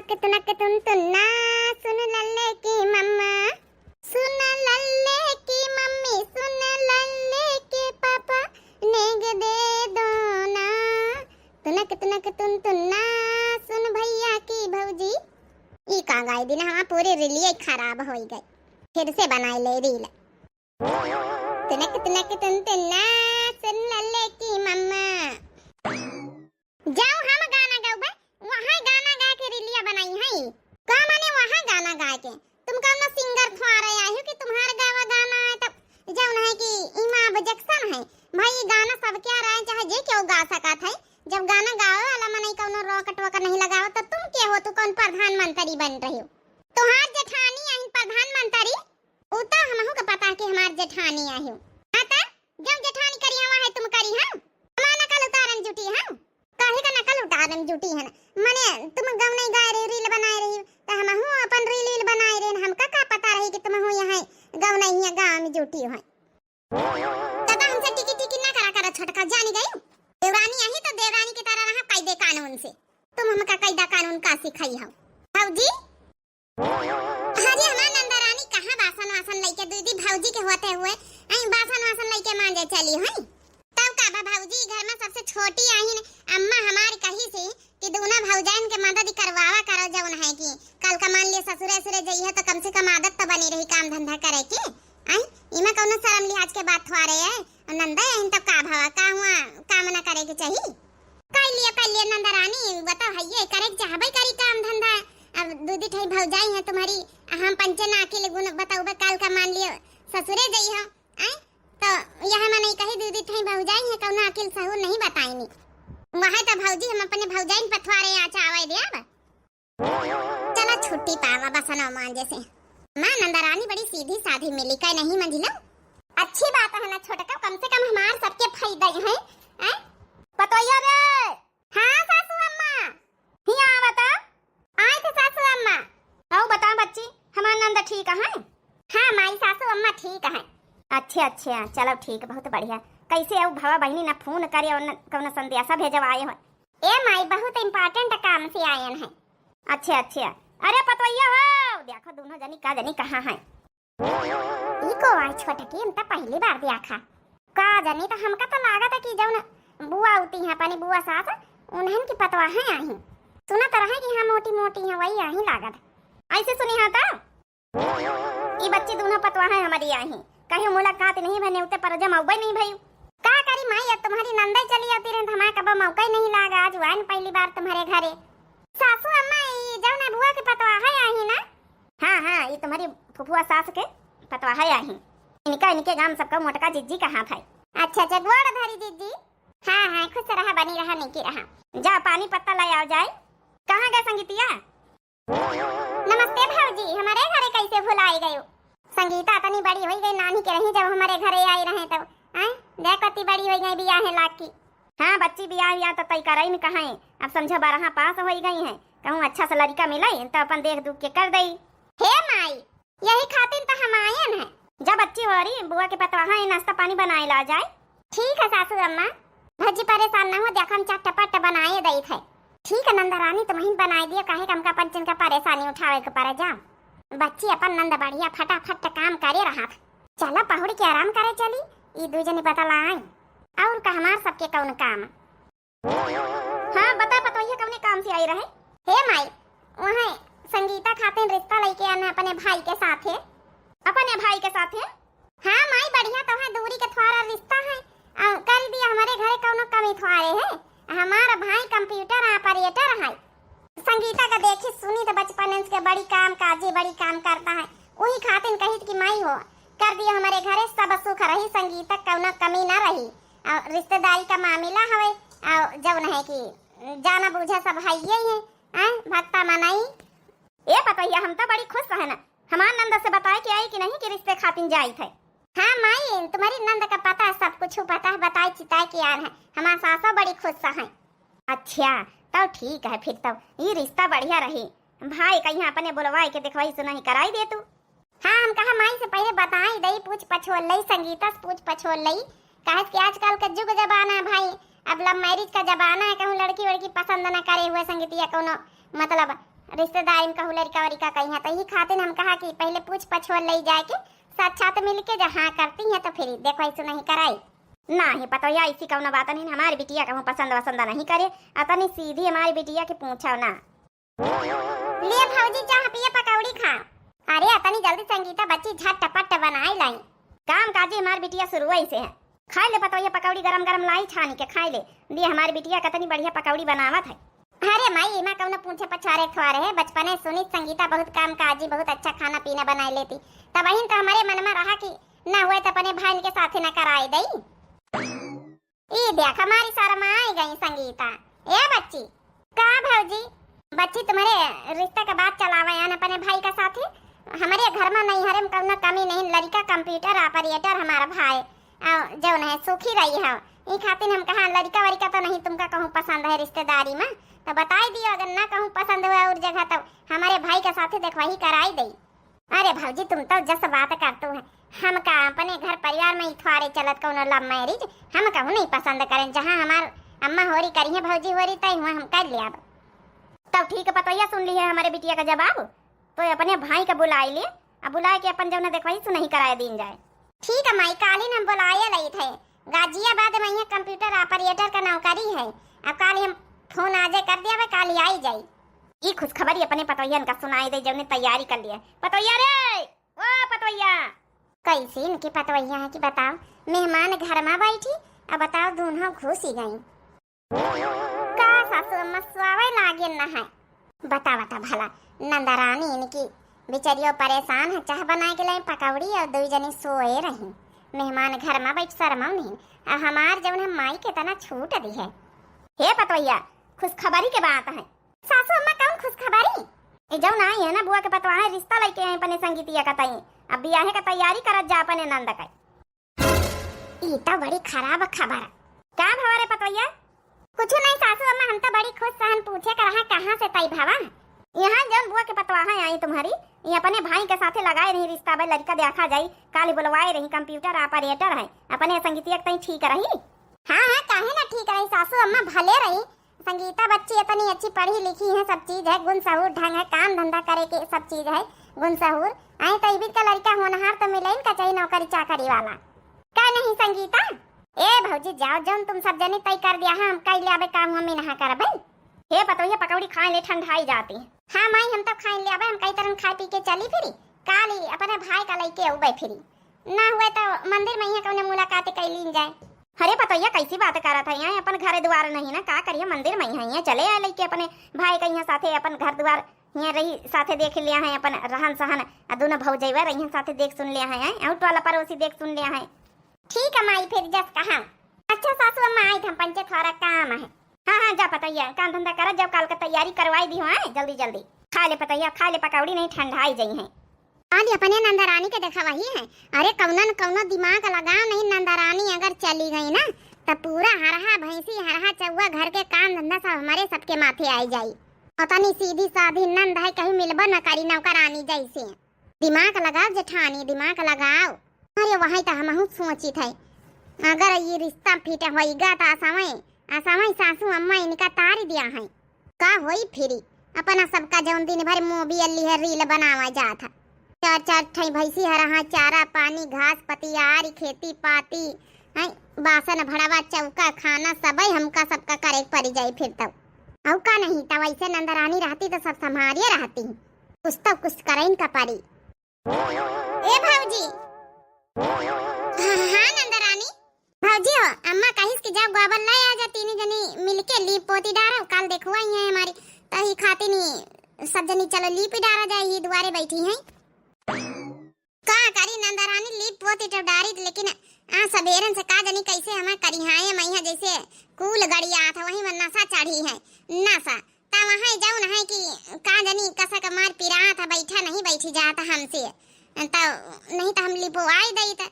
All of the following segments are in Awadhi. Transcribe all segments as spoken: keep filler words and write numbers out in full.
तुनक तुन तुन्ना, सुन लल्ले की मम्मा, सुन लल्ले की मम्मी, सुन लल्ले के पापा, नेग दे दो ना। तुनक तुनक तुन तुन्ना, सुन भैया की भौजी। ई का गाय दिन, हमार पूरी रीलिये खराब होई गई। फिर से बनाई ले रील। तुनक तुनक तुन तुन्ना, सुन लल्ले की मम्मा। जाओ हम गाना गाउबे, वहाँ गाना गा के रीलिया बनाई है। का माने वहाँ गाना गा के? तुम कौनो सिंगर थोड़े आए हो कि तुम्हारे गावा गाना है तब जौन है कि इमा ऑब्जेक्शन है। भाई ये गाना सबके आ रहा है, चाहे जे क्यों गा सकत है। जब गाना गावे वाला मनई कौनो रोक टोक नहीं लगावा तो तुम के हो, तू कौन प्रधानमंत्री बन रही हो? तुम्हार जेठानी आइन प्रधानमंत्री, उ तो हमहू के पता कि हमार जेठानी आही। हाँ त, जब जेठानी करी हवा है तुम करी हम? हमार नकल उतारन जुटी हम? काहे का नकल उतारन जुटी है ना? मने तुम गौनई गाए रही, रील बनाए रही, त हमहू अपन रील वील बनाए रहे। हमका का पता रही कि तुमहू यहाँ गौनई हिया गाँव में जुटी हो। दादा हमसे टिकी टिकी ना करा करा छोटका, जानी गई? देवरानी आही तो देवरानी की तरह रहा कायदे कानून से। तुम हमका कायदा कानून का सिखाई हो? भौजी, अरे हमार नंदा रानी कहाँ बासन वासन लइके दीदी भौजी के होते हुए आई बासन वासन लइके मांजे चली हुई। तब का बा भौजी, घर में सबसे छोटी आहिन अम्मा हमार कही से कि दूना भौजाइन के मदद करवावा करो, जौन है कि कल का मान लिया ससुरे ससुरे जइहे तो कम से कम आदत तो बनी रही काम धंधा करे के। आई इमा कौनो शर्म लिहाज के बात हुआ रहे है। और नंदा आहिन तब का भवा का हुआ, काम ना करे के चाहिए? कर लिया, कर लिया नंदरानी, बताओ है ये करे के चाहबे करी काम धंधा। अब दू दी ठई भौजाई है तुम्हारी, हम पंचे ना अकेले गुण बताऊबे, काल का मान लियो ससुरे जई हो, आय? तो यह मनई कही दू दी ठई भौजाई है, कौनो अकिल सहूर नहीं बताइनी। वह तो भौजी हम अपने भौजाइन पथवारे आ चावे दे अब। चला छुट्टी पावा बसनवा मांजे से। माँ नंदरानी बड़ी सीधी साधी मिली, कहे नहीं मंझिलो? अच्छी बात है ना छोटका, कम से कम हमार सबके फायदा ही है, हैं? पतोहिया रे! हाँ सासू अम्मा। हिया आवा तो। आए थे सासू अम्मा। आओ बता बच्ची, हमार नंद ठीक है? हाँ माई सासू अम्मा ठीक है। अच्छे अच्छे, चलो ठीक, बहुत बढ़िया। कैसे आओ भवा बहिनी ना फोन करे और न कौनो संदेशा भेजवाए हो? ए माई, बहुत important काम से आयन है। अच्छा, अच्छा। अरे पतोहिया हो, देखो दोनों जनी का जनी कहाँ हैं? ई को आई छोटकी, हम तो पहली बार देखा। का जनी तो हमका तो लागत है कि जौन बुआ उती हैं, अपनी बुआ सास, उन्हन की पतवा हैं आही। सुनत रहे कि हाँ मोटी मोटी हैं, वही आही लागत। ऐसे सुनी हाँ तो? ई बच्ची दूनो पतवा है हमारी आही, कहीं मुलाकात नहीं भने उते पर जब मौका नहीं भई। का करी माई, अब तुम्हारी नंदई चली आती रहे, हमारे कब मौका ही नहीं लागा। आज वाइन पहली बार तुम्हारे घरे। सासू अम्मा, ई जौन बुआ के पतवा है आही ना? हाँ हाँ, ई तुम्हारी फुफुआ सास के पतवा है आही। इनका, इनके गांव सबका मोटका जिज्जी कहा था। अच्छा अच्छा, गोड़ धरी जिज्जी। हाँ हाँ, खुश रहा, बनी रहा, निकी रहा। जा पानी पत्ता ले आओ जाए। कहाँ गए संगीतिया? नमस्ते भौजी, हमारे घरे कैसे भुलाई गयो? संगीता इतनी बड़ी होई गई, नानी के रही जब हमारे घरे आई रहे तब। आय, देख कती बड़ी होई गई बियाहे लाग की। हाँ बच्ची, बियाह या तो तय करई में कहाँ है, अब समझो बारह पास होई गई है, कहूँ अच्छा सा लड़का मिले तो अपन देख दुख के कर दई। हे माई, यही खातिर तो हम आयन है। जा बच्ची हो रही, बुआ के पतवा है, नाश्ता पानी बनाए ला जाए। ठीक है सासू अम्मा, भौजी परेशान ना हो, देखो हम चटपट बनाए दई थे। ठीक है नंदा रानी, तुम ही बनाए दियो, काहे कि हमका अपन चिन का परेशानी उठावे के पड़े। जा बच्ची, अपन नंद बढ़िया फटाफट काम करे रहा। चलो पहुड़ के आराम करे चली, ई दू जनी बतलाए। और का हमार सबके कौन काम? हाँ बता पतोहिया, कौने काम से आई रहे? हे माई, वहाँ संगीता खातिर रिश्ता लेके आना अपने भाई के साथे। अपने भाई के साथे? हाँ माई, बढ़िया तो है, दूरी के थोड़ा रिश्ता है। आ, कर दिया, हमारे घरे कौनो कमी थोड़े है। हमारा भाई computer operator है। संगीता का देखी सुनी तो बचपन से के बड़ी काम काजी, बड़ी काम करता है। वही खातिर कही कि माई हो, कर दिया हमारे घरे सब सुख रही, संगीता कौनो कमी ना रही। और रिश्तेदारी का मामला हवे, और जौन है कि जाना बूझा सब है ये है, हैं? भक्ता मनई। ए पतोहिया, हम तो बड़ी खुश है ना, हमार नंद से बताए के आई कि नहीं कि रिश्ते खातिर जाई थे। हाँ माई, तुम्हारी नंद का पता है, सब कुछ पता है, बताए चिताए के आन है, हमार सासो बड़ी खुश है। अच्छा, तब ठीक है, फिर तब ये रिश्ता बढ़िया रही। भाई कहीं अपने बुलवाए के देखवाई सुनाई कराई दे तू। हाँ, हम कहा माई से पहले बताई दई, पूछ पछोल लई, संगीता से पूछ पछोल लई, काहे कि आजकल का जुग जमाना है भाई, अब love marriage का जमाना है, कहूँ लड़की वड़की पसंद ना करे हुए संगीतिया कौनो, मतलब, रिश्तेदारी में कहूँ लड़िका वड़िका कहीं है, तो यही खातिर हम कहा कि पहले पूछ पछोर ले जाए के, साक्षात मिल के जहाँ करती हैं तो फिर देखो ऐसे नहीं कराई। नाही पतोहिया, ऐसी कौनो बात नहीं, हमारी बिटिया कहूँ पसंद वसंद नहीं करे, अतनी सीधी हमारी बिटिया के पूछो ना। ले भौजी, चाह पिए, पकौड़ी खा। अरे, अतनी जल्दी संगीता बच्ची झटपट बनाए लाई। काम काजी हमार बिटिया शुरू से है। खाए ले पतोहिया, पकौड़ी गरम गरम लाई छानी के खाए ले। दे हमार बिटिया कतनी बढ़िया पकौड़ी बनावत है। अरे माई, एमा कौनो पूछे पछारे थोड़े है, बचपने सुनी संगीता बहुत काम काजी, बहुत अच्छा खाना पीना बनाए लेती। तब वहीं तो हमारे मन में रहा कि ना हुए तो अपने भाई के साथ ना कराए दई। ई देख, हमारी शर्माई गई संगीता। ए बच्ची। का भौजी? बच्ची, तुम्हारे रिश्ते का बात चलावे यान अपने भाई का साथे। हमारे घर में नहीं, हरे में कौनो कमी नहीं, लड़िका computer operator हमारा भाई, आ, जौन है सुखी रही है। ई खातिर हम कहा लड़िका वड़िका तो नहीं तुमका कहूँ पसंद है रिश्तेदारी में, तो बताई दियो, अगर ना कहूँ पसंद हुआ और जगह तो हमारे भाई का साथे देखवाही कराई दई। अरे भौजी, तुम तो जस बात करतू है, हम का अपने घर परिवार में ही थोड़े चलत कौनो love marriage, हम कहूँ नहीं पसंद करें, जहाँ हमार अम्मा होरी करी है भौजी होरी तय हुआ हम कर लिया। तब ठीक है पतोहिया, सुन ली है हमारे बिटिया का जवाब, तो अपने भाई का बुलाई ले, अब बुलाए के अपन जौन देखवाही सुनही कराए दीन जाए। ठीक है माई, कालिन हम बुलाए लई थे, गाजियाबाद में यहाँ computer operator का नौकरी है, अब काली हम फोन आजे कर दिया, काली आई जाई। ई खुशखबरी अपने पतोहियन का सुनाई दे, जौने तैयारी कर लिया। पतोहिया रे, ओ पतोहिया। कैसी इनकी पतोहिया है कि बताओ, मेहमान घर में बैठी, अब बताओ दूनों घुसी गई। का सासू अम्मा सुआवे लागे न है? बता बता भला, नंदरानी इनकी बेचारियों परेशान है, चाह बनाए के लिए पकौड़ी और दो जनी सोए रही। मेहमान घर में बैठ शर्माओ नहीं, आ हमार जौन हम माई के तना छूट दी है। हे पतोहिया, खुशखबरी के बात है। सासू अम्मा, कौन खुशखबरी? ए जौन आई है ना बुआ के पतवाहे, रिश्ता लेके आई अपने संगीतिया का तई। अब बियाहे का तैयारी करत जा अपने नंद का। ई तो बड़ी खराब खबर। का भवा रे पतोहिया? कुछ नहीं सासू अम्मा, हम तो बड़ी खुश सहन, पूछे कर रहा कहाँ से तई भवा? यहाँ जौन बुआ के पतवाहे आई तुम्हारी, ये अपने भाई के साथे लगाए रही रिश्ता, भाई लड़का देखा जाई, काली बुलवाए रही, computer operator है, अपने संगीतिया के तई ठीक रही। हाँ हाँ, काहे ना ठीक रही सासू अम्मा, भले रही, संगीता बच्ची इतनी अच्छी पढ़ी लिखी है, सब चीज है, गुण सहूर ढंग है, काम धंधा करे के सब चीज है, गुण सहूर। आए तो इबित का लड़का होनहार तो मिले इनका चाहिए नौकरी चाकरी वाला। का नहीं संगीता? ए भौजी जाओ, जौन तुम सब जनी तय कर दिया है, हम कई ले आबे काम हम ही नहा करबे। हे पतोहिया पकौड़ी खाए ले ठंडाई जाती। हाँ माई हम तो खाए ले आबे, हम कई तरह खाए पी के चली फिरी, काली अपने भाई का लइके उबे फिरी। ना हुए तो मंदिर में यहाँ कौने मुलाकात कई लीन जाए। अरे पतोहिया कैसी बात करत है, यहाँ अपन घर द्वार नहीं ना, का करिए मंदिर में यहाँ, यहाँ चले आए लइके अपने भाई के यहाँ साथे अपन घर द्वार यहाँ रही साथे देख लिया है, अपन रहन सहन आ दोनों भौजैवा रही साथे देख सुन लिया है, हैं? और टोला पड़ोसी देख सुन लिया है। ठीक है माई, फिर जस कहा। अच्छा सासू अम्मा आई हम पंचे थोड़ा काम है। हाँ हाँ जा पतोहिया, काम धंधा करत जाओ, काल का तैयारी करवाई दी हो, हैं? जल्दी जल्दी खा ले पतोहिया, खा ले पकौड़ी, नहीं ठंडाई जाई है। आज अपने नंदरानी के देखा वही है। अरे कौनो न कौनो दिमाग लगाओ नहीं, नंदरानी अगर चली गई ना तो पूरा हरहा भैंसी हरहा चौवा घर के काम धंधा सब हमारे सबके माथे आई जाई। पता नहीं सीधी साधी नंद है, कहीं मिलबो न करी नौकरानी जैसे। दिमाग लगाओ जेठानी, दिमाग लगाओ। अरे वही तो हमहू सोचित है, अगर ये रिश्ता फिट होइगा तो असवई असवई सासू अम्मा इनका तार दिया है। का होई फिरी? अपना सबका जौन दिन भर मोबाइल लिहे रील बनावा जात है। चार चार ठई भैंसी हरहा, चारा पानी, घास पतियारी, खेती पाती, हैं, बासन भड़वा, चौका, खाना, सबई हमका सबका करे के पड़ी जाई फिर तब। अउ का नहीं, तब ऐसे नंदरानी रहती तो सब संभारिए रहती। कुछ तो कुछ करइन का पड़ी। ए भौजी। हाँ, हाँ, नंदरानी। भौजी हो, अम्मा कहिस कि जाओ गोबर ले आ जा, तीन जनी मिलके लीप पोती डारो, काल देखुआ ही है हमारी, तो ही खाती नहीं, सब जनी चलो लीप ही डारा जाए, ही दुआरे बैठी हैं। का करी नंदरानी, लीप पोती तो डारी, लेकिन आ सबेरन से का जनी कैसे हमें करिहाए मैया, जैसे कूल गड़िया था, वही में नशा चढ़ी है, नशा। ता वहाँ जौन है कि का जनी कसक मार पिरात है, बैठा नहीं बैठी जात हमसे, तो नहीं तो हम लिपवाई दई त।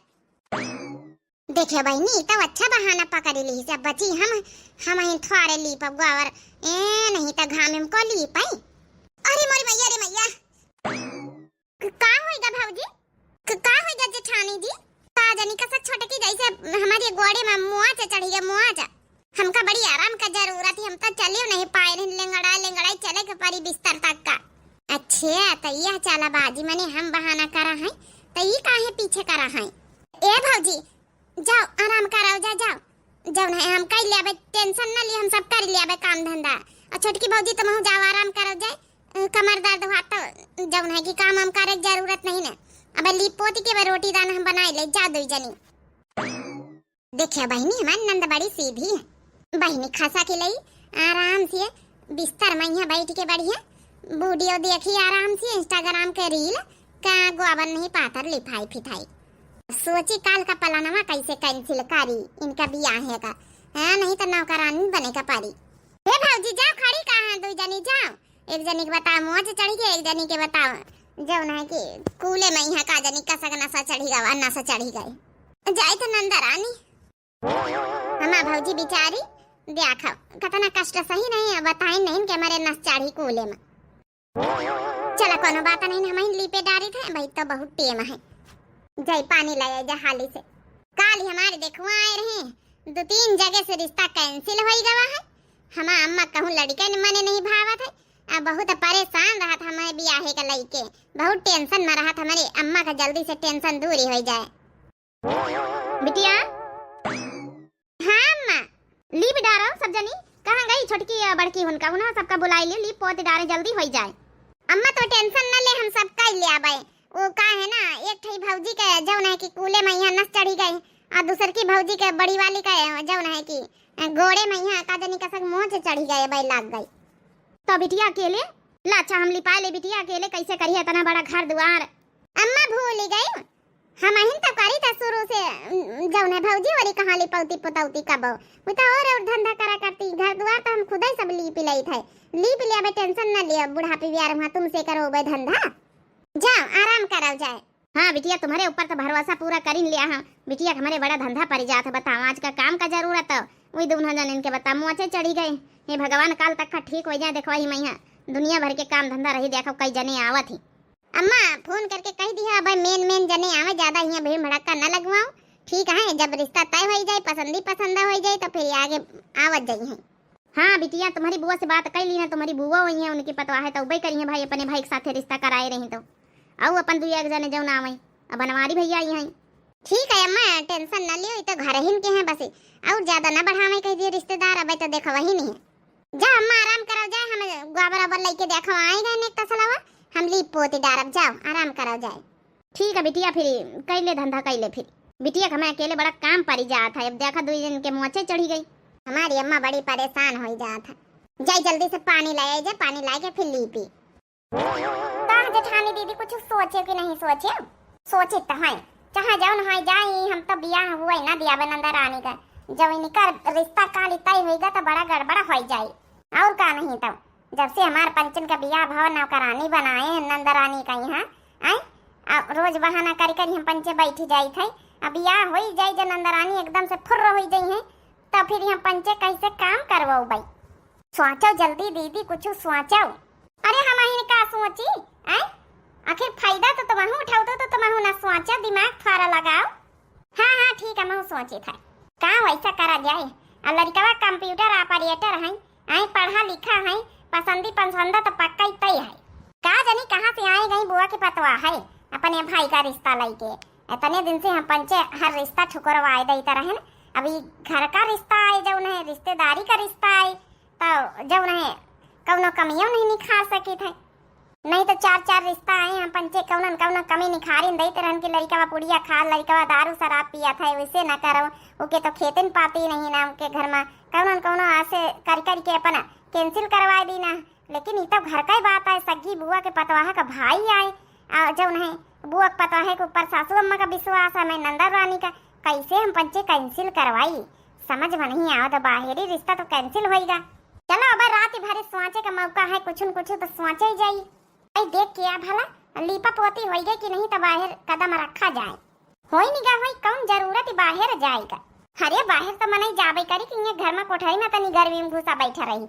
देखे बहिनी, ई तो अच्छा बहाना पकड़ ली से बची हम, हम ही थोड़े लीपब गोबर, ए नहीं तो घाम में को लीप आई। अरे मोरी मैया रे मैया। क-, का होइगा भौजी? क-, का होइगा जेठानी जी? का जनी कसक छोटकी जैसे हमारी गोड़े में मुआच चढ़ी गया, मुआच। हमका बड़ी आराम का जरूरत है, हम तो चलियो नहीं पाए रहे, लेंगड़ा लेंगड़ा चले के परी बिस्तर तक का। हे, त यह चालाबाजी मने हम बहाना करा है, त ई काहे पीछे करा है? ए भौजी, जाओ आराम कराओ, जा, जाओ। जौन है हम कइ लेबे, tension न लिए, हम सब करि लेबे काम धंधा। अउर छोटकी भौजी तुमहू जाओ आराम कराओ जाए, अ, कमर दर्द हुआ तो जौन है कि काम हम करे के जरूरत नहीं न। अब लीप पोती के बे रोटी दाना हम बनाइ ले, जा दुइ जनी। देखिया बहिनी, हमार नंद बड़ी सीधी है। बहिनी खसा के लई आराम से बिस्तर में यहाँ बैठ के बढ़िया video देखी, आराम से Instagram के reel का गोबर नहीं पातर लिपाई फिथाई। सोची काल का पलानवा कैसे cancel करी इनका बियाहे का, हाँ, नहीं तो नौकरानी बने का परी। हे भौजी, जाओ, खड़ी का है, दुइ जनी जाओ। एक जनी के बताओ मोच चढ़ी गए, एक जनी के बताओ जौन है कि कूले में यहाँ का जनी कसक नसा चढ़ी गवा, नसा चढ़ी गए। जाए तो नंदा रानी। हमार भौजी बिचारी, देखो, कतना कष्ट सही नहीं है, बताइन नहीं कि हमरे नस चढ़ी कूले में। चला, कोनो बात नहीं, हमहिन लीपे डारी थे, भाई तो बहुत टेम है। जाई पानी लाए जा हाली से। काल ही हमारे देखवा आए रहे, दो तीन जगह से रिश्ता cancel होई गवा है। हमार अम्मा कहूँ लड़के न मने नहीं भावत है, आ बहुत परेशान रहत हमारे बियाहे का लइके, बहुत tension में रहत, हमारे अम्मा का जल्दी से tension दूरी होई जाए। बिटिया। हाँ अम्मा। लीप डारो सब जनी। कहाँ गई छोटकी या बड़की हुनका? उन्हें सबका बुलाई लियो, लीप पोत डारे, जल्दी होई जाए। अम्मा तो tension न ले, हम सब कइ लेबे। वो का है ना, एक ठई भौजी के जौन है कि कूले में यहाँ नस चढ़ी गई, और दूसर की भौजी के बड़ी वाली का जौन है कि गोड़े में यहाँ का जनी कसक मोच चढ़ी गए, बे लाग गई। तो बिटिया अकेले? ला अच्छा, हम लिपाए ले बिटिया अकेले, कैसे करिए इतना बड़ा घर दुआर? अम्मा भूल गई, हमहिन तो करी था शुरू से, उम, जौन है भौजी वाली कहाँ लिपौती पुतौती कबो। वो तो और, और धंधा करा करती, घर दुआर तो हम खुद ही सब लीप लेई थे। लीप लिया बे, tension न लिया, बुढ़ापे बियार हुआ तुमसे करो बे धंधा। जाओ आराम कराओ जाए। हाँ बिटिया, तुम्हारे ऊपर तो भरोसा पूरा करिन लिया हम। बिटिया, हमरे बड़ा धंधा परि जात है, बताओ आज का काम का जरूरत है। वही दोनों जन इनके बताओ मोचे चढ़ी गए। हे भगवान, काल तक का ठीक हो जाए, देखो ही मैया दुनिया भर के काम धंधा रही, देखो कई जने आवत ही। अम्मा, फोन करके कहि दिहा, अब मेन मेन जने आवे, ज्यादा हियाँ भीड़ भड़क्का न लगवाओ, ठीक है? जब रिश्ता तय होइ जाए, पसंदी पसंदा होइ जाए, तो फिर आगे आवत जाई है। हाँ बिटिया, तुम्हारी बुआ से बात कइ ली ना, तुम्हारी बुआ वही है, उनकी पतवा है, तो उबई करी है भाई, अपने भाई के साथे रिश्ता कराए रही तो। अउ अपन दुई एक जने जौन आवे, अब बनवारी भैया आई हैं। ठीक है अम्मा, tension न लियो, ये तो घर हिन के हैं बस, और ज्यादा न बढ़ावे कहि दियो रिश्तेदार, अब तो देखो वही नहीं है। जा अम्मा, आराम करो जाए, हम गोबर ओबर लइके देखो आए गए नेक तसलवा, हम लीप पोती डारब, जाओ आराम करो जाए। ठीक है बिटिया, फिर कइ ले धंधा, कइ ले फिर। बिटिया, हमें अकेले बड़ा काम परि जात है, अब देखा दुई जन के मोचे चढ़ी गई। हमारी अम्मा बड़ी परेशान होई जात है। जाई जल्दी से पानी लाए जा, पानी लाए के फिर लीपी। का जेठानी दीदी, कुछ सोचे कि नहीं सोचे? सोचे तो है, चाहे जौन है जाई, हम तो बियाह हुआ ही ना दियाबे नंदा रानी का। जब इनका रिश्ता काली तय होइगा तो बड़ा गड़बड़ा होई जाई, और का नहीं तो। जब से हमार पंचन का बियाह भवन नौकरानी बनाए हैं नंदा रानी का यहाँ, आए, आ रोज बहाना करी करी हम पंचे बैठी जाई थे, अब बियाह होई जाई जो नंदा रानी एकदम से फुर्र होई जाई है, तो फिर हम पंचे कैसे काम करवाओ भाई? सोचो जल्दी दीदी, कुछ सोचो। अरे हम अहिन का सोची, आए? आखिर फायदा तो तुमहू उठाओ, तो, तो तुमहू ना सोचो, दिमाग थोड़ा लगाओ। हाँ, हाँ, ठीक है, महू सोची था। का वैसा करा जाए? आ लड़कवा computer operator है, आए पढ़ा लिखा है, पसंदी पसंदा तो पक्का ही तय है। का जानी कहाँ से आई गई बुआ के पतवा है, अपने भाई का रिश्ता लइके। इतने दिन से हम पंचे हर रिश्ता ठुकरवाए देते रहन, अभी घर का रिश्ता आए, जौन है रिश्तेदारी का रिश्ता आए, तो जौन है कौनो कमियों नहीं निखार सकी थे। नहीं तो चार चार रिश्ता आए, हम पंचे कौनो न कौनो कमी निखारिन देते रहन कि लड़कवा पुड़िया खा, लड़कवा दारू शराब पिया था, वैसे न करो, ओके तो खेतिन पाती नहीं ना, उनके घर में कौनो न कौनो ऐसे कर कर के अपन cancel करवाए दी ना। लेकिन ई तो घर का ही बात आए, सग्गी बुआ के पतवाह का भाई आए, आ जौन है बुआ के पतवाह के ऊपर सासू अम्मा का विश्वास है, मैं नंदा रानी का, कैसे हम पंचे cancel करवाई? समझ में नहीं आवत, बाहरी रिश्ता तो cancel होइगा। चलो, अब रात भर सोचे का मौका है, कुछ न कुछ तो सोचे ही जाई। आई देख के आ भला, लीपा पोती होई गई कि नहीं, तो बाहर कदम रखा जाए। होई निगा होई, कौन जरूरत है बाहर जाए का? अरे, बाहर तो मनई जाबे करी कि ये घर में कोठरी में तनी गर्मी में घुसा बैठा रही।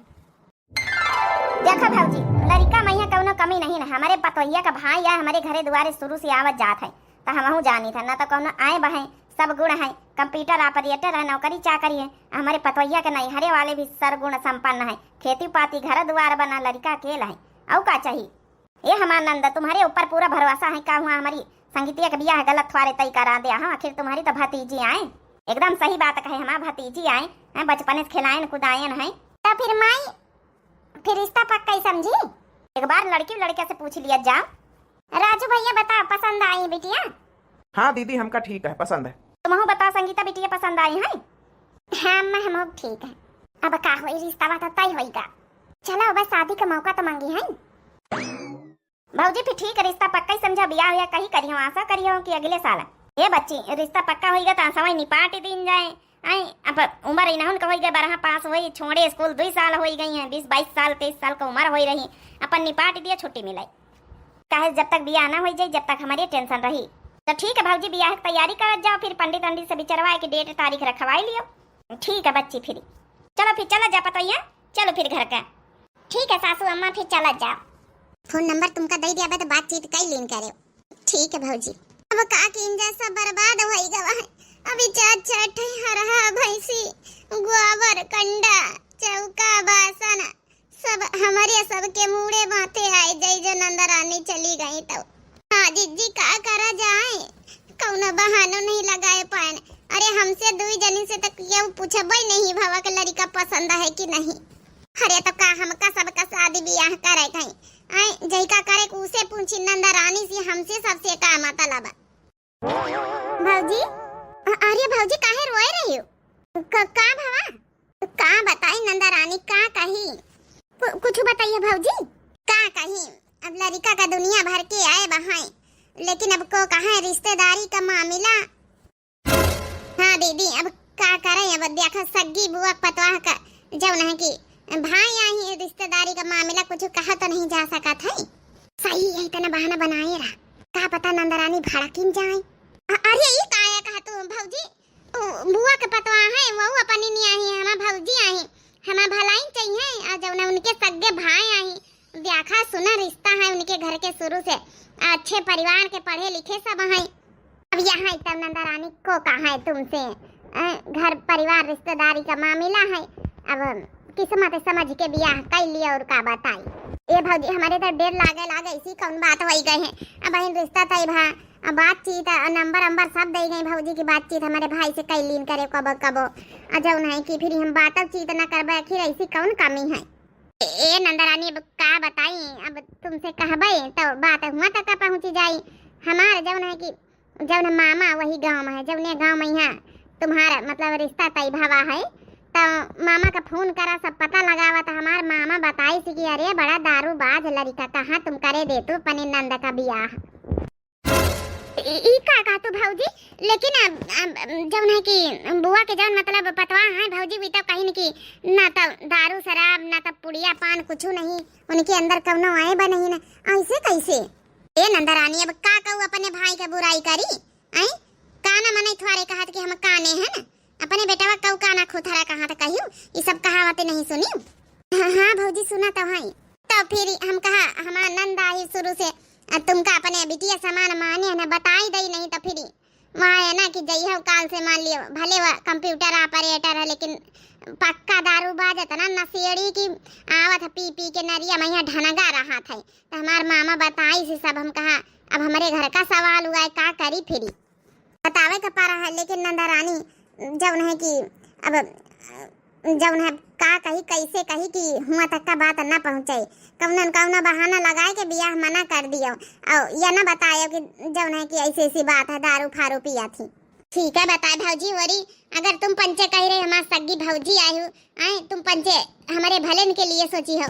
देखा भौजी, लड़का में यहाँ कौनो कमी नहीं ना, हमारे पतोहिया का भाई या हमारे घरे दुआरे शुरू से आवत जात है, तो हमहू जानी था, ना तो कौनो आए बहे, सब गुण है, computer operator है, नौकरी चाकरी है, हमारे पतोहिया के नैहरे वाले भी सर्वगुण संपन्न है, खेती पाती घर दुआर बना, लड़का अकेला है, और का चाहिए? ए हमार नंद, तुम्हरे ऊपर पूरा भरोसा है का हुआ हमारी संगीतिया के बियाह गलत थ्वारे तय करा दिया? हाँ, आखिर तुम्हरी तो भतीजी आए, एकदम सही बात कहे, हमार भतीजी आए, हैं, बचपने से खिलायन कुदायन है। तो फिर माई, फिर रिश्ता पक्का ही समझी? एक बार लड़की लड़के से पूछ लिया जाओ। राजू भैया बताओ, पसंद आई बिटिया? हाँ दीदी, हमका ठीक है, पसंद है। तुमहू बताओ संगीता बिटिया, पसंद आई है? हाँ अम्मा, हमहू ठीक है। अब का होई, रिश्ता बात तय होइगा। चलो बस शादी का मौका तो मांगी है। भौजी फिर ठीक है, रिश्ता पक्का ही समझा, बियाह हुआ कहीं करियो, आशा करियो कि अगले साल। ए बच्ची, रिश्ता पक्का होइगा तो आशा वही निपाट ही दीन जाए। आई अब उम्र इनहुन का होइगा, बारह पास होई, छोड़े स्कूल दुई साल होई गई हैं, बीस बाईस साल, तेईस साल का उम्र होई रही, अपन निपाट दिया, छुट्टी मिलाई। काहे जब तक बियाह ना होई जाई, जब तक हमारी टेंशन रही। तो ठीक है भौजी, बियाह की तैयारी करत जाओ, फिर पंडित अंडित से बिचरवाए के डेट तारीख रखवाई लियो। ठीक है बच्ची, फिर चलो, फिर चला जा पतोहिया, चलो फिर घर का। ठीक है सासू अम्मा, फिर चला जाओ। फोन नंबर तुमका दे दिया बा, तो बातचीत कई लीन करे। ठीक है भौजी। अब का कीन जा, सब बर्बाद होई गवा है। अभी चार चार ठे हरहा, भैंसी, गोबर, कंडा, चौका, बासन, सब हमरे सबके मूड़े माथे आए जाई, जो नंदरानी चली गई तो। हाँ जिज्जी, का करा जाए, कौनो बहानो नहीं लगाए पाएन। अरे हमसे दुई जनी से तक केहू पूछबे नहीं भवा के लड़का पसंद है कि नहीं। अरे तो का हमका सबका शादी बियाह करे कहीं? आई जई का करे के उसे पूछी नंदरानी से, हमसे सबसे का मतलब? भौजी, अ-, अरे भौजी काहे रोए रही हो? क-, का भवा? का बताई नंदरानी, का कही? कु-, कुछ बताइए भौजी। का कही, अब लड़का का दुनिया भर के आए बहाए, लेकिन अब को कहा है रिश्तेदारी का मामला। हाँ दीदी, अब का करे, अब देखा सग्गी बुआ पतवाह का जौन है कि भाई आई, रिश्तेदारी का मामला कुछ कहा तो नहीं जा सकत है। सही है, इतना बहाना बनाए रहा, का पता नंदरानी भड़किन जाए। अ-, अरे ई का है कहा तू भौजी? ओ, बुआ के पतवा है, वो अपनी नहीं आई, हमार भौजी आई, हमार भलाई चाहिए। और जौन उनके सगे भाई आई, देखा सुना रिश्ता है उनके घर के शुरू से, अच्छे परिवार के, पढ़े लिखे सब हैं। अब यहाँ तब नंदरानी को कहा है तुमसे, अ, घर परिवार रिश्तेदारी का मामला है, अब किस्मत समझ के बियाह कर लिया और का बताई। ए भौजी, हमारे तो डर लागे लागे, ऐसी कौन बात होई गए है। अब इन रिश्ता तय भा, अब बातचीत, अ, नंबर अंबर सब दे गई भौजी की बातचीत हमारे भाई से कई लीन करे कबो कबो। अ जौन है कि फिर हम बातचीत ना करबे, आखिर ऐसी कौन कमी है? ए नंदरानी, अब का बताई, अब तुमसे कहबे तो बात हुआ तक का पहुँची जाई। हमार जौन है कि जौन मामा वही गाँव में है, जौने गाँव में यहाँ तुम्हारा मतलब रिश्ता तय भवा है, तो मामा का फोन करा, सब पता लगावा, तो हमार मामा बताई सी कि अरे बड़ा दारूबाज लड़का, कहाँ तुम करे दे तू अपने नंद का बियाह। ई, ई का कहा तू भौजी? लेकिन अब, अब, जौन है कि बुआ के जौन मतलब पतवा है भौजी, वी तो कहिन कि ना तो दारू शराब, ना तो पुड़िया पान, कुछ नहीं, उनके अंदर कौनो आए बा नहीं ना, ऐसे कैसे? ए नंदरानी, अब का कहू अपने भाई के बुराई करी? आई का ना मनई थ्वारे कहत कि हम काने है ना, अपने बेटवा कऊ काना खुथरा कहा तो कहियो, ई सब कहावत नहीं सुनियो। हाँ, हाँ भौजी सुना तो है। तो फिर हम कहा हमार नंद आई शुरू से, अ, तुमका अपने बिटिया समान माने है ना, बताई दई नहीं तो फिर वहाँ है ना कि जइहो काल से मान लियो, भले वह कंप्यूटर ऑपरेटर है लेकिन पक्का दारूबाज, इतना नशेड़ी कि आवत है पी पी के नरिया में यहाँ ढनगा रहा था। तो हमार मामा बताई से सब, हम कहा अब हमरे घर का सवाल हुआ है, का करी फिरी। बतावे के पड़ा है, लेकिन नंदा रानी जौन है कि अब जौन है का कही, कैसे कही कि हुआ तक का बात न पहुँचे, कौनो न कौनो बहाना लगाए के बियाह मना कर दियो और या न बतायो कि जौन है कि ऐसी ऐसी बात है, दारू फारू पिया थी। ठीक है बताए भौजी होरी, अगर तुम पंचे कह रहे हमार सगी भौजी आई हो, आए तुम पंचे हमारे भले के लिए सोची हो।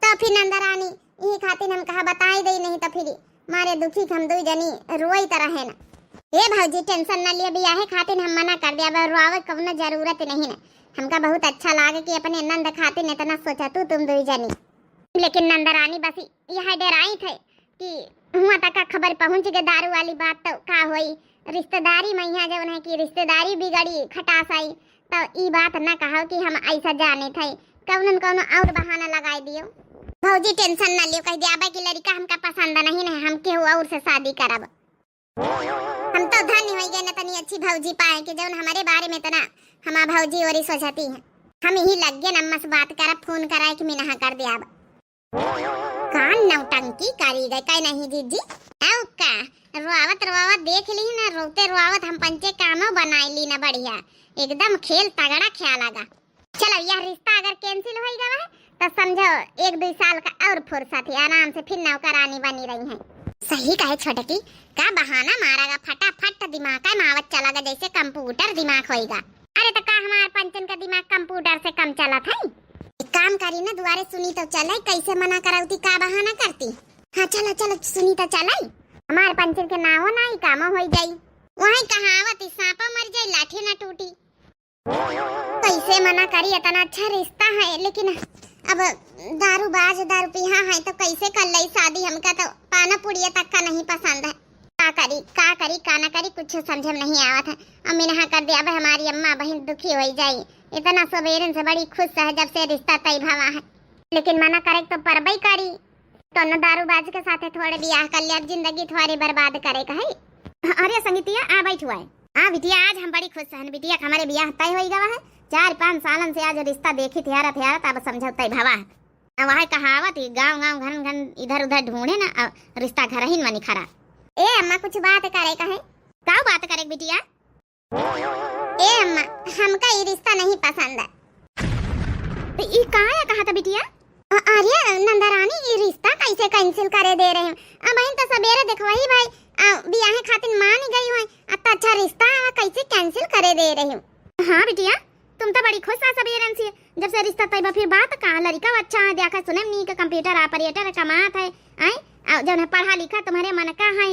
तो फिर नंदा रानी, यही खातिर हम कहा बताई दई, नहीं तो फिर मारे दुखी के हम दुई जनी रोई तो रहे ना। हे भौजी, टेंशन न लिए, बियाहे खातिर हम मना कर दिया, अब रोवे कौनो जरूरत नहीं ना। हमका बहुत अच्छा लागे कि अपने नंद खातिर इतना सोचा तू तुम दुई जनी। लेकिन नंदा रानी बस यह डराई थे कि हुआ तक का खबर पहुँच गए दारू वाली बात तो का होई, रिश्तेदारी में यहाँ जौन है कि रिश्तेदारी बिगड़ी खटास आई, तो ई बात न कहो कि हम ऐसा जाने थे, कौनो न कौनो और बहाना लगाई दियो। भौजी टेंशन न लियो, कह दिया कि लड़का हमका पसंद नहीं है, हम केहू और से शादी करब। हम तो धन्य हो गए न तनी अच्छी भौजी पाए कि जौन हमारे बारे में इतना हमार भौजी ओरी सोचती है। हम यही लग गए न अम्मा से बात करब, फोन कराए कि मिनहा कर दिया। का नौटंकी करी गए, का नहीं जीजी? अउ का, रोआवत रोआवत देख ली ना, रोते रोआवत हम पंचे कामो बनाई ली ना बढ़िया, एकदम खेल तगड़ा खेला गा। चलो, यह रिश्ता अगर cancel होई गवा है, तो समझो एक दुई साल का और फुर्सत है, आराम से फिर नौकरानी बनी रही हैं। सही कहे छोटकी, का बहाना मारा गा, फटाफट दिमाग का मावत चला गा, जैसे computer दिमाग होई गा। अरे, तो का हमार पंचन का दिमाग computer से कम चलत है? एक काम करी ना, दुआरे सुनी तो चले, कैसे मना करौती, का बहाना करती? हाँ, चलो, चलो, सुनी तो चले। हमार पंचन के नावो ना, ई कामो होई जाई। वही कहावत, "ई सांपो मर जाई, लाठी ना टूटी।" कैसे मना करी, इतना अच्छा रिश्ता है, लेकिन अब दारू बाज, दारू पीहा है, तो कैसे कर लई शादी? हमका तो पाना पुड़िया तक का नहीं पसंद है। का करी, का करी, का ना करी, कुछ समझ में नहीं आवत है। अब मिनहा कर दिया, अब हमारी अम्मा बहिन दुखी होई जाई। इतना सबेरन से बड़ी खुश है, जब से रिश्ता तय भवा है, लेकिन मना करे तो परबई करी। कौनो दारूबाज के साथे थोड़े बियाह कर ले, अब जिंदगी थोड़ी बर्बाद करे का है। अरे संगीतिया, आ बैठ हुआ है। हाँ बिटिया, आज हम बड़ी खुश हन बिटिया, कि हमारे बियाह तय होई गवा है। चार पाँच सालन से आज रिश्ता देखी थियारा थियारा, तब समझौता भवा है। अब वह कहावत ही, गाँव गाँव घन घन इधर उधर ढूंढे ना, अब रिश्ता घर ही मनी खरा। ए अम्मा, कुछ बात करे का है? का बात करे बिटिया? ए अम्मा, हमका ई रिश्ता नहीं पसंद है। तो ई का है कहा था बिटिया? अ-, अरे नंदरानी, ई रिश्ता कैसे cancel करे दे रहे हो? अब बहन तो सबेरे देखवही भाई, आ, बियाहे खातिर मान गई हो, अत्ता अच्छा रिश्ता है, कैसे cancel करे दे रहे हो? हाँ बिटिया, तुम तो बड़ी खुश है सबेरन से, जब से रिश्ता तय बा, फिर बात का? लड़का अच्छा है, देखा सुने में नीक, computer operator कमात है, आए, आ, जौन है पढ़ा लिखा तुम्हारे मन का है।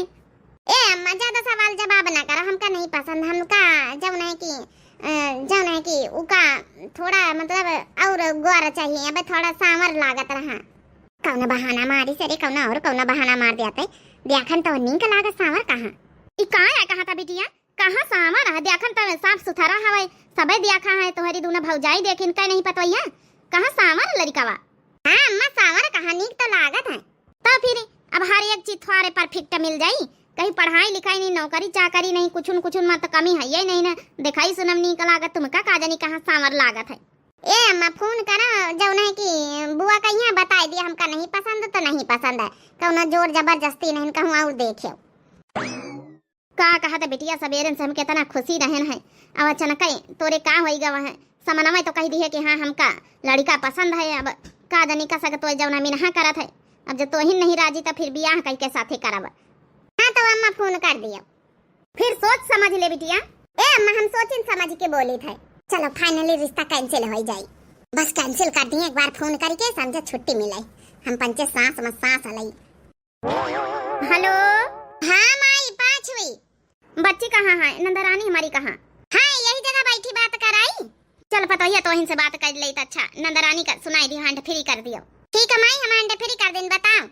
ए अम्मा, ज्यादा सवाल जवाब ना करो, हमका नहीं पसंद। हमका जौन है कि, अ, जौन है कि उका थोड़ा मतलब और गोर चाहिए, अब थोड़ा सांवर लागत रहा। कौनो बहाना मारी सरे, कौनो और कौनो बहाना मार दिया ते। देखन तो नीक लागत सांवर कहाँ। ई का है कहा था बिटिया? कहाँ सांवर है? देखन तो साफ सुथरा हवे, सबे देखा है, तोहरी दूनो भौजाई देखिन, कह नहीं पतोइया, कहाँ सांवर लड़िकवा? हाँ अम्मा, सांवर कहाँ, नीक तो लागत है। तो फिर अब हर एक चीज थोड़े perfect मिल जाई, कहीं पढ़ाई लिखाई नहीं, नौकरी चाकरी नहीं, कुछुन कुछुन में तो कमी है ही नहीं ना। दिखाई सुनम नीक लागत, तुमका का जानी कहाँ सांवर लागत है। ए अम्मा, फोन करा, जौन है कि बुआ कहिया बताई दिया, हमका नहीं पसंद तो नहीं पसंद है, कौनो जोर जबरदस्ती नहीं, कहूँ और देखियो। का कहत बिटिया, सबेरन से हम केतना खुशी रहन है, अब अचानक तोरे का होई गवा है? समनवा तो कह दी है कि हाँ, हमका लड़िका पसंद है। अब का जानी का सकत तो जौना मिनहा करत है। अब जब तोहिन नहीं राजी तो फिर बियाह कह के साथे करब। हाँ तो अम्मा फोन कर दियो, फिर सोच समझ ले बिटिया। ए अम्मा, हम सोचिन समझ के बोली थे। चलो finally रिश्ता cancel हो जाई, बस cancel कर दिए, एक बार फोन करके समझे छुट्टी मिले, हम पंचे सांस में सांस अलई। हेलो। हाँ माई, पाँच हुई। बच्ची कहाँ है? नंदरानी हमारी कहाँ? हाँ, यही जगह बैठी बात कराई। चल पतोहिया, तोहिन से बात कर ले तो अच्छा, नंदरानी का सुनाई दी, hand free कर दियो। ठीक है माई, हम hand free कर दिन, बताओ।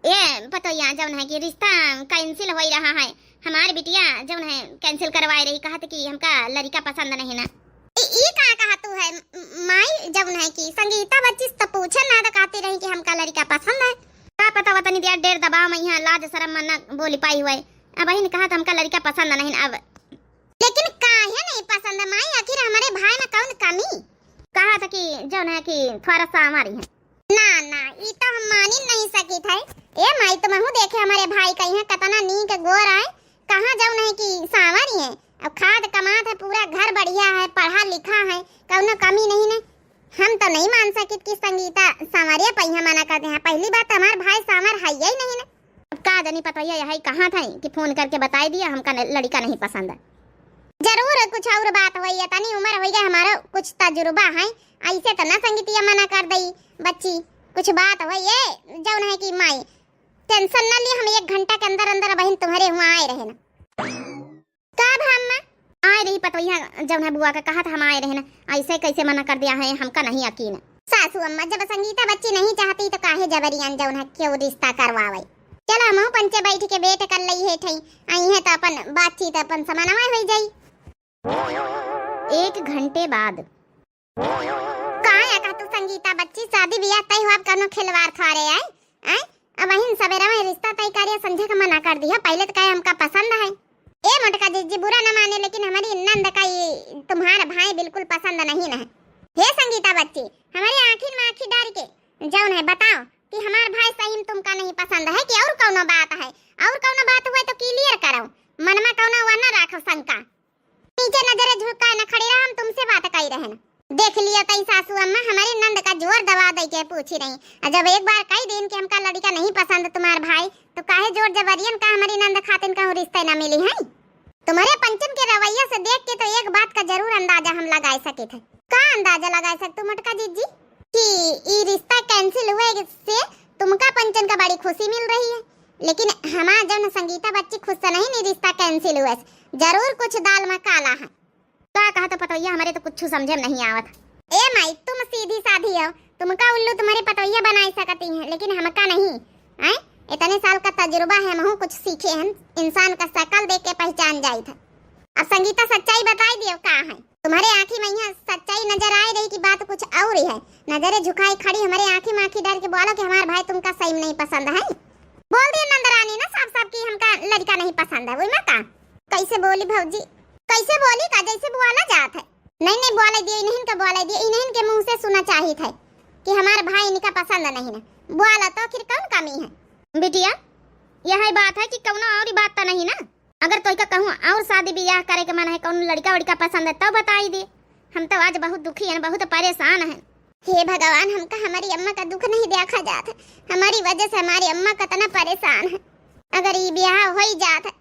ए पतोहिया, जौन है कि रिश्ता cancel हो रहा है, हमार बिटिया जौन है cancel करवाए रही, कहत कि हमका लड़िका पसंद नहीं ना। ई, ई का कहा तू है म-, माई, जब नहीं की संगीता बच्ची से तो पूछे ना तो कहती रही कि हमका लड़िका पसंद है। का पता वतनी दिया डेर दबाव में यहाँ लाज शरम में ना बोली पाई हुए। अब बहिन कहा तो हमका लड़िका पसंद नहीं अब। लेकिन काहे नहीं पसंद है माई, आखिर हमारे भाई में कौन कमी? कहा था कि जौन है कि थोड़ा सा हमारी है। ना, ना, ई तो हम मानी नहीं सकित है। ए माई, तुमहू देखे हमारे भाई का यहाँ कतना नीक गोर आए, कहाँ जौन है कि सांवर ही है। अब खाद कमात है, पूरा घर बढ़िया है, पढ़ा लिखा है, कौनो कमी नहीं ने। हम तो नहीं मान सकित कि संगीता सांवरिया पहिया मना कर दे हैं। पहली बात तो हमार भाई सांवर है ही नहीं ने। अब का जानी पतोहिया यही कहाँ था कि फोन करके बताई दिया, हमका न-, लड़िका नहीं पसंद है। जरूर कुछ और बात हुई है, तनी उम्र हुई है, हमारा कुछ तजुर्बा है, ऐसे तो ना संगीतिया मना कर दई बच्ची। कुछ बात हुई है, जौन है कि माई tension ना ली, हम एक घंटा के अंदर अंदर बहिन तुम्हारे हुआ आए रहे ना। का भा अम्मा? आए रही पतोहिया, जौन है बुआ का कहा था हम आए रहे ना, ऐसे कैसे मना कर दिया है, हमका नहीं यकीन। सासू अम्मा, जब संगीता बच्ची नहीं चाहती तो काहे जबरियन जौन है क्यों रिश्ता करवावे? चलो हम पंचे बैठ के wait कर लई है ठई, आई है तो अपन बातचीत अपन समन्वय हो जाई। एक घंटे बाद। का या का तू संगीता बच्ची, शादी बियाह तय हुआ, अब कौनो खिलवाड़ थोड़े आए, आए? अब वहीं सवेरा में रिश्ता तय करिया, संझा का मना कर दिया, पहले तो कहे हमका पसंद है। ए मोटका जीजी, बुरा न माने, लेकिन हमारी नंद का ये तुम्हारा भाई बिल्कुल पसंद नहीं न है। हे संगीता बच्ची, हमारी आँखी में आँखी डाल के जौन है बताओ, कि हमार भाई सही में तुमका नहीं पसंद है कि और कौनो बात है? और कौनो बात हुए तो clear करो, मन में कौनो वह ना राखो शंका। नीचे नजरे झुकाए न खड़ी रहा, हम तुमसे बात कही रहन। देख लियो तई सासू अम्मा, हमारी नंद का जोर दबा दे के पूछी रही। और जब एक बार कही दिन कि हमका लड़का नहीं पसंद तुम्हार भाई, तो काहे जोर जबरियन का हमारी नंद खातिन कहूँ रिश्ते न मिली है? तुम्हारे पंचन के रवैया से देख के तो एक बात का जरूर अंदाजा हम लगाए सके थे। का अंदाजा लगाए सकतू मोटका जीजी? कि ई रिश्ता cancel हुए से तुमका पंचन का बड़ी खुशी मिल रही है, लेकिन हमार जौन संगीता बच्ची खुश से नहीं, नी रिश्ता cancel हुए से जरूर कुछ दाल में काला है। का कहा तो पतोहिया, हमरे तो कुछ समझे में नहीं आवत। ए माई, तुम सीधी साधी हो, तुमका उल्लू तुम्हारे पतोहिया बनाई सकती हैं, लेकिन हमका नहीं। आए, इतने साल का तजुर्बा है, हमहू कुछ सीखे हैं, इंसान का शकल देख के पहचान जाई था। अब संगीता सच्चाई बताई दियो का है। तुम्हारे आँखी में यहाँ सच्चाई नजर आए रही कि बात कुछ और ही है। नजरे झुकाई खड़ी हमारे आँखी में आँखी डाल के बोलो कि हमार भाई तुमका सही में नहीं पसंद है। बोल दिया नंदरानी ना साफ साफ कि हमका लड़का नहीं पसंद है, वही में का? कैसे बोली भौजी, कैसे बोली का जैसे बोला जात है। नहीं, नहीं, बोले दिए, इन्हन के बोले दिए, इन्हन के मुँह से सुना चाहित है कि हमार भाई इनका पसंद नहीं ना। बोला तो फिर कौन कमी है? बिटिया, यह बात है कि कौनो और बात तो नहीं ना? अगर तोहका कहूँ और शादी ब्याह करे के मन है, कौनो लड़का वड़का पसंद है, तो बताई दे। हम तो आज बहुत दुखी हैं, बहुत परेशान हैं। हे भगवान, हमका हमारी अम्मा का दुख नहीं देखा जात है। हमारी वजह से हमारी अम्मा कितना परेशान है। अगर ये ब्याह हो ही जात है,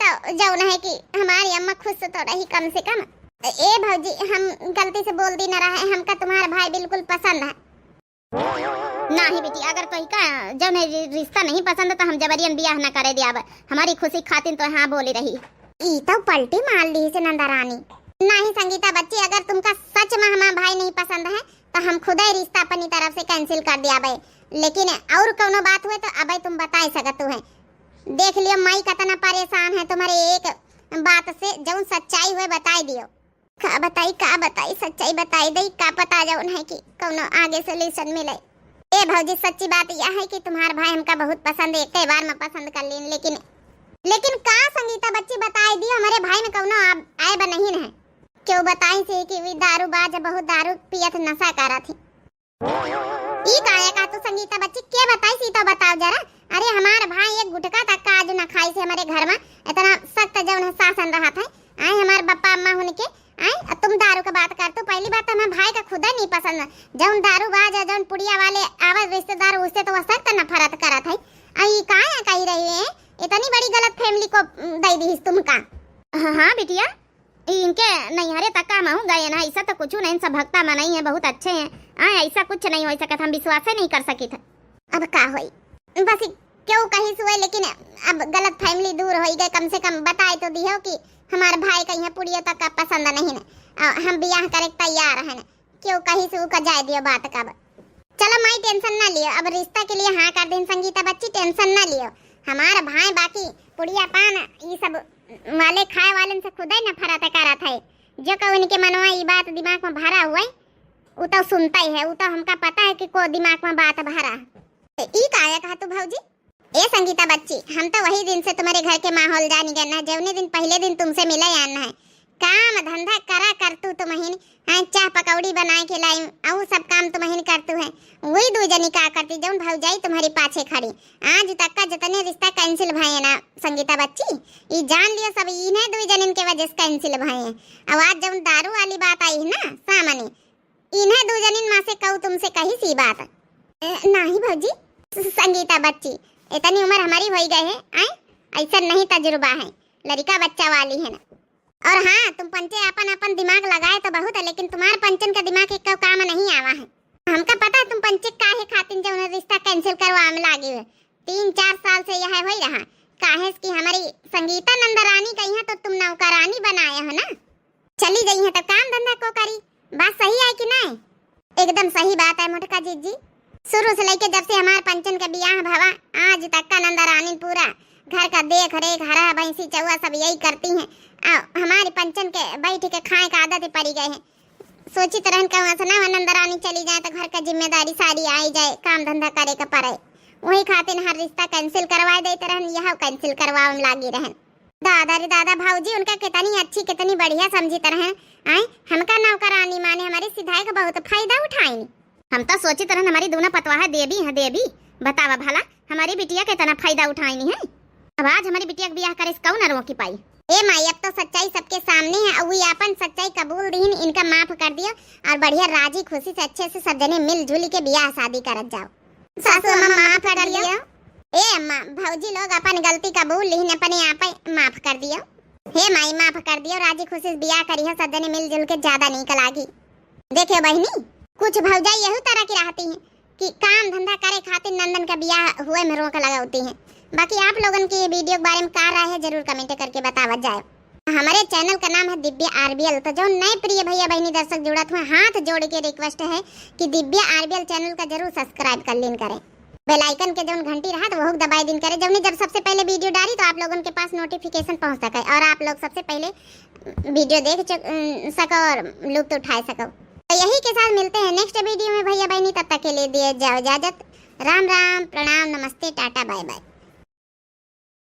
तो जौन है कि हमारी अम्मा खुश तो रही कम से कम। ए भौजी, हम गलती से बोल दी न रहे, हमका तुम्हारा भाई बिल्कुल पसंद है। नाही बेटी, अगर तोहका जौन है रि-, रिश्ता नहीं पसंद तो हम जबरियन ब्याह न करे दियाब। हमारी खुशी खातिन तो हाँ बोली रही। ई तो पलटी मार ली से नंदा रानी। नहीं संगीता बच्ची, अगर तुमका सच में हमारा भाई नहीं पसंद है तो हम खुदे रिश्ता अपनी तरफ से cancel कर दियाबे, लेकिन और कौनो बात हुए तो अबे तुम बताई सकत हो। देख लियो माई कितना परेशान है तुम्हारे एक बात से, जौन सच्चाई हुए बताई दियो। का बताई, का बताई, सच्चाई बताई दई, का पता जौन है कि कौनो आगे solution मिले। ए भौजी, सच्ची बात यह है कि तुम्हार भाई हमका बहुत पसंद है, एक बार में पसंद कर लीन, लेकिन, लेकिन का संगीता बच्ची बताई दियो, हमारे भाई में कौनो आब-, आयब नहीं है। क्यों बताई से कि वी दारू बाज बहुत दारू पियत नशा करत ही। ई काहे का तू संगीता बच्ची के बताई सी तो बताओ जरा। अरे हमार भाई एक गुटका तक का आज न खाई से हमारे घर में, इतना सख्त जौन है शासन रहत है। आए हमार बप्पा अम्मा होने के, आए तुम दारू के बात कर तू। पहली बात तो हमारे भाई का खुदा नहीं पसंद, जौन दारू बाज है, जौन पुड़िया वाले आवाज रिश्तेदार उससे तो वह सख्त नफरत करत है। आ ई काहे कही रही है, इतनी बड़ी गलत family को दे दी तुमका। हाँ, हाँ बिटिया, इनके नैहरे तक का महू गए ना, ऐसा तो कुछ नहीं, सब भक्ता मनई है, बहुत अच्छे हैं। हाँ, ऐसा कुछ नहीं हो सकत, हम विश्वास ही नहीं कर सकित। अब का होई, बस क्यों कही सुए, लेकिन अब गलत family दूर होई गए, कम से कम बताए तो दियो कि हमार भाई का यहाँ पुड़िया तक का पसंद नहीं है, आ, हम ब्याह करे के तैयार हैं। क्यों कही से उका जाए दियो बात का। अब चलो माई, tension ना लियो, अब रिश्ता के लिए हाँ कर दिन संगीता बच्ची, tension ना लियो। हमार भाई बाकी पुड़िया पान ई सब वाले खाए वाले से खुदा ही नफरत करत है। जो कहू इनके मनवा ई बात दिमाग में भरा हुआ है, उ तो सुनता ही है, उ तो हमका पता है कि को दिमाग में बात भरा। तो ई काहे कहा तू भौजी? ए संगीता बच्ची, हम तो वही दिन से तुम्हारे घर के माहौल जानी गए ना, जौने दिन पहले दिन तुमसे मिले आना है। काम धंधा करा कर तू तुमहिन, हाँ, चाह पकौड़ी बनाए के लाई, अउ सब काम तुमहिन कर तू है। वही दू जनी का करती, जौन भौजाई तुम्हारी पाछे खड़ी। आज तक का जितने रिश्ता cancel भए ना संगीता बच्ची, ई जान लियो सब इन्हें दू जनिन के वजह से cancel भए हैं। अब आज जौन दारू वाली बात आई है ना सामने, इन्हें दू जनिन में से कहू तुमसे कही सी बात। ए, नाही भौजी, स-, संगीता बच्ची, इतनी उम्र हमारी होई गए है, आए, ऐसा नहीं तजुर्बा है, लड़का बच्चा वाली है ना। और हाँ, तुम पंचे अपन अपन दिमाग लगाए तो बहुत है, लेकिन तुम्हारे पंचन का दिमाग एक काम नहीं आवा है। हमका पता है तुम पंचे काहे खातिन जौन रिश्ता cancel करवा में लागी हुए। तीन चार साल से यह होई रहा, काहे कि हमारी संगीता नंदरानी का यहाँ तो तुम नौकरानी बनाए हो ना। चली गई है तो काम धंधा को करी, बात सही है कि नहीं? एकदम सही बात है मोटका जीजी। शुरू से लेके जब से हमार पंचन के बियाह भवा, आज तक का नंदरानी पूरा घर का देख रेख, हरा भैंसी चौवा सब यही करती हैं। आ, हमारी पंचन के बैठ के खाए का आदत ही पड़ी गए है। सोचित रहन कहूँ ऐसा ना हो नंदरानी चली जाए तो घर का जिम्मेदारी सारी आई जाए, काम धंधा करे के पड़े। वही खातिर हर रिश्ता cancel करवा देते रहन, यह cancel करवावे में लागी रहन। दादा रे दादा, भौजी उनका कितनी अच्छी, कितनी बढ़िया समझित रहन। आए, हमका नौकरानी माने हमारी सिधाई का बहुत फायदा उठाइन। हम तो सोचित रहन हमारी दूना पतवाह देवी है, देवी, बतावा भला, हमरी बिटिया के इतना फायदा उठाइनी है। अब आज हमरी बिटिया के बियाह करे से कौन रोकी पाई? ए माई, अब तो सच्चाई सबके सामने है, अउर ये आपन सच्चाई कबूल दीहिन, इनका माफ कर दियो और बढ़िया राजी खुशी से अच्छे से सब जने मिलजुल के बियाह शादी करत जाओ। सासू अम्मा माफ कर दियो। ए अम्मा, भौजी लोग अपन गलती कबूल लिहिन, अपने आप माफ कर दियो। हे माई, माफ कर दियो, राजी खुशी से बियाह करिहो, सब जने मिलजुल के ज्यादा नीक लागी। देखियो बहिनी, कुछ भौजाई यहू तरह की रहती हैं कि काम धंधा करे खातिर नंदन का बियाह हुए में रोक लगावती हैं। बाकी आप लोगन की ये वीडियो के बारे में का राय है, जरूर कमेंट करके बतावत जाए। हमारे चैनल का नाम है दिव्या आरबीएल, तो जो नए प्रिय भैया बहिनी दर्शक जुड़त हुए, हाथ जोड़ के रिक्वेस्ट है कि दिव्या आरबीएल चैनल का जरूर सब्सक्राइब कर लीन करें। बेल आइकन के जौन घंटी रहत वहू दबाई दिन करे, जौनी जब सबसे पहले वीडियो डाली तो आप लोगन के पास नोटिफिकेशन पहुंच सके और आप लोग सबसे पहले वीडियो देख चुक-, अम, सको और लुत्फ उठा सको। तो यही के साथ मिलते हैं नेक्स्ट वीडियो में भैया बहिनी, तब तक के लिए दिए जाओ इजाजत। राम राम, प्रणाम, नमस्ते, टाटा, बाय बाय।